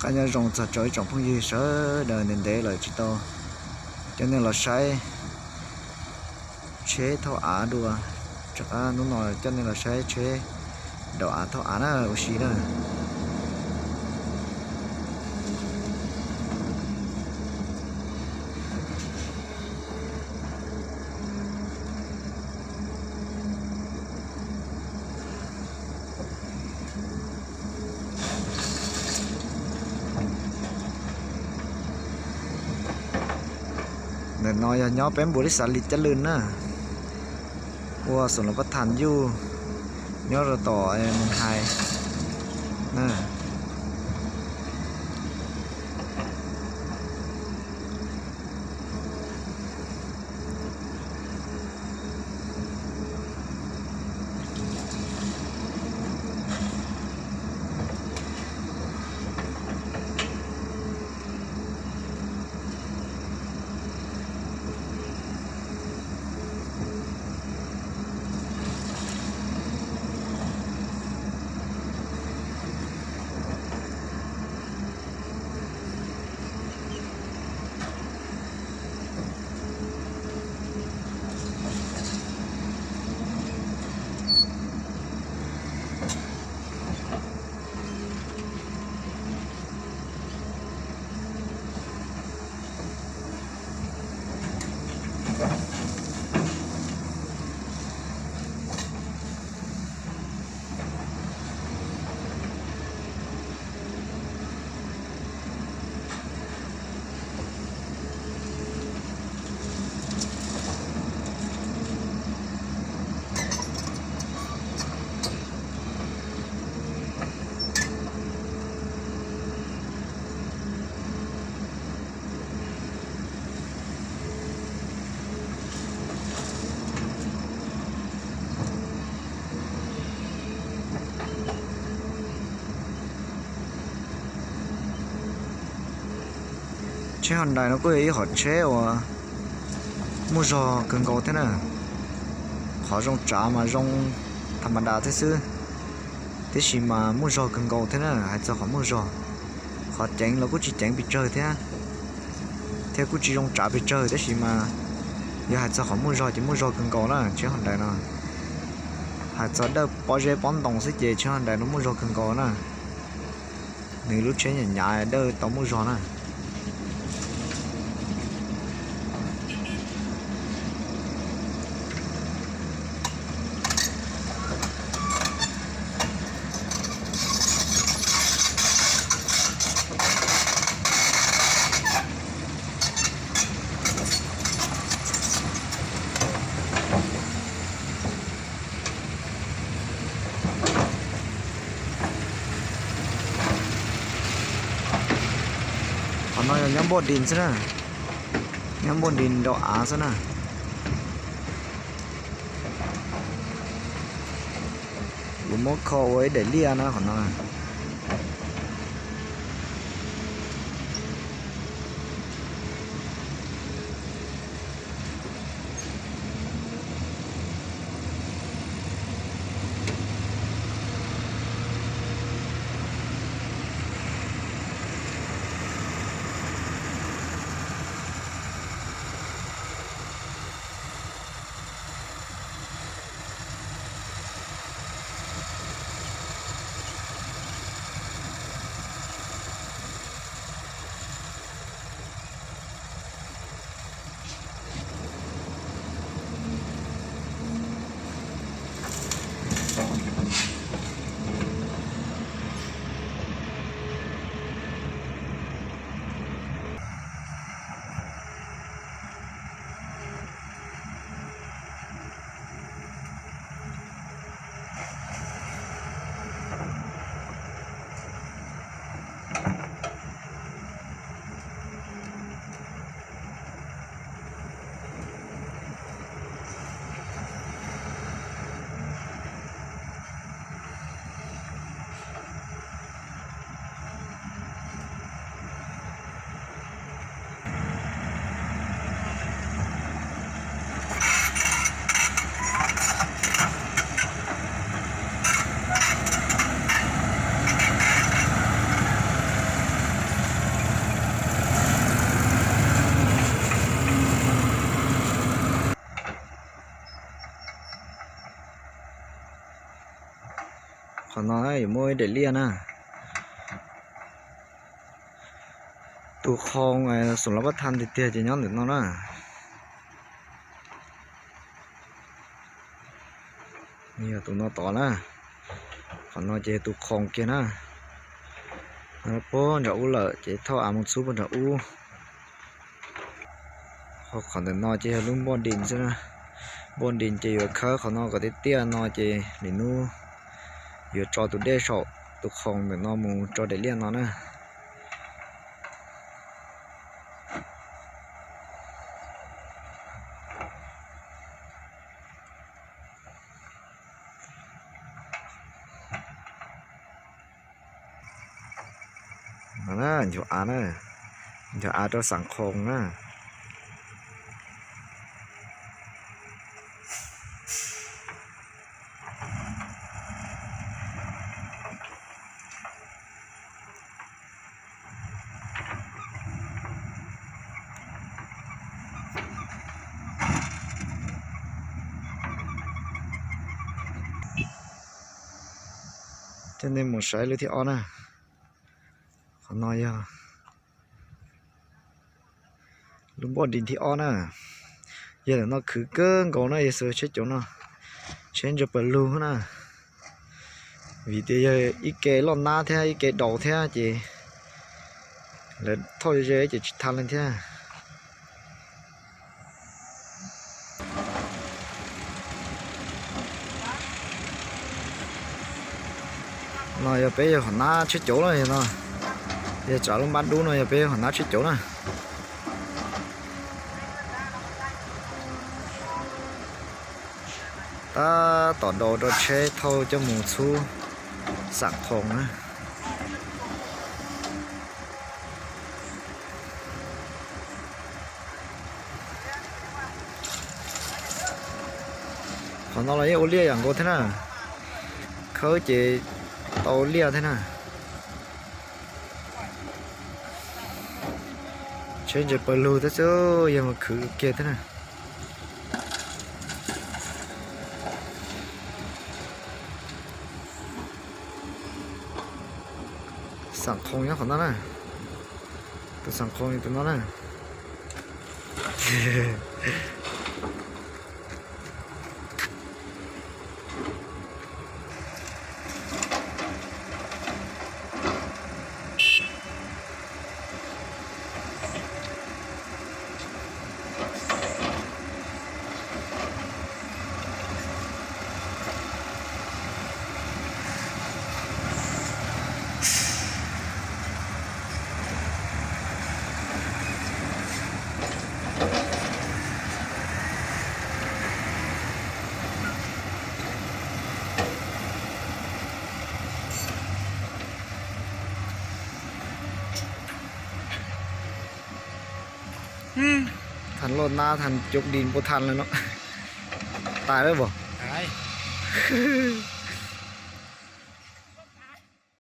Qab nyob zoo txog rau ib tsoom phooj ywg sawv daws, ntev ntev lawm tsis tau coj nej los saib tsheb thauj av dua. Rov qab hnub no coj nej los saib tsheb daus av thauj av na, ua si na. Ntawm no yog nyob peb npuas li xav li caj lwj na, ua xoom los pab tham yuj, nyob rau tom Moos Hais na. Tsheb Hyundai no kuj yog ib hom tsheb uas muaj zog kawg nkaus thiab na. Qhov zoo tsav mas zoo tham ma das thiab xwb, tiam sis mas muaj zog kawg nkaus thiab na. Hais txog qhov muaj zog, qhov ceev los kuj tsis ceev pes tsawg thiab, thiab kuj tsis zoo tsav pes tsawg, tiam sis mas yog hais txog qhov muaj zog ces muaj zog kawg nkaus na tsheb Hyundai no. Hais txog dawj pob zeb pob ntoo xwb ces tsheb Hyundai no muaj zog kawg nkaus na. Nws lub tsheb nyuam nyav dawj tau muaj zog na. Qhov no yog nyob npuaj dis xwb na, nyob npuaj dis nraum av xwb na. Kuv muab kho ua ib daim liaj na qhov no. Qhov no yuav muaj ib daim liaj na. Tus qhoo xoom lab pab thaj tiag tiag ces nyob ntawm no na. Yog tus no tod na. Qhov no ces tus qhoo kiag na. Puag nram ub lawm ces thauj av mus txhub puag nram ub. Qhov ntawm no ces yog lub npoj dis xwb na. Npoj dis ces yuav khawb qhov no kom tiaj tiaj no ces lwm hnub yuav tso tus dej saum tus qhoo ntawm no mus rau daim liaj no na. No na, nchuav av na, nchuav av rau xam qhoo na. Coj nej mus saib lub thib ob na. Qhov no yog lub npoj dis thib ob na. Yog ntawm no khwv kawg nkaus na, yog xws tsheb caum no, tsheb ntsa pawg lug na. Vim tias yog ib ke loj nab thiab ib ke daus thiab ces lawv thauj ze ze ces tsis tau leej thiab. No yog peb yog hom nab tsheb caum na, yog no, yog tsam lub npab dub no yog peb yog hom nab tsheb caum na. Tab tom daus rau tsheb thauj coj mus txhub xam qhoo na. Qhov no los yeej ua liaj yam nkaus thiab na, khawb ces tau liaj thiab na. Tsheb ntsa pawg lug thiab xwb, yog mus khwv kiag thiab na. Xam qhoo nyob qhov no na. Tus xam qhoo tus no na. Than loj nab than coob di npua than lawm no. Tas lawm as.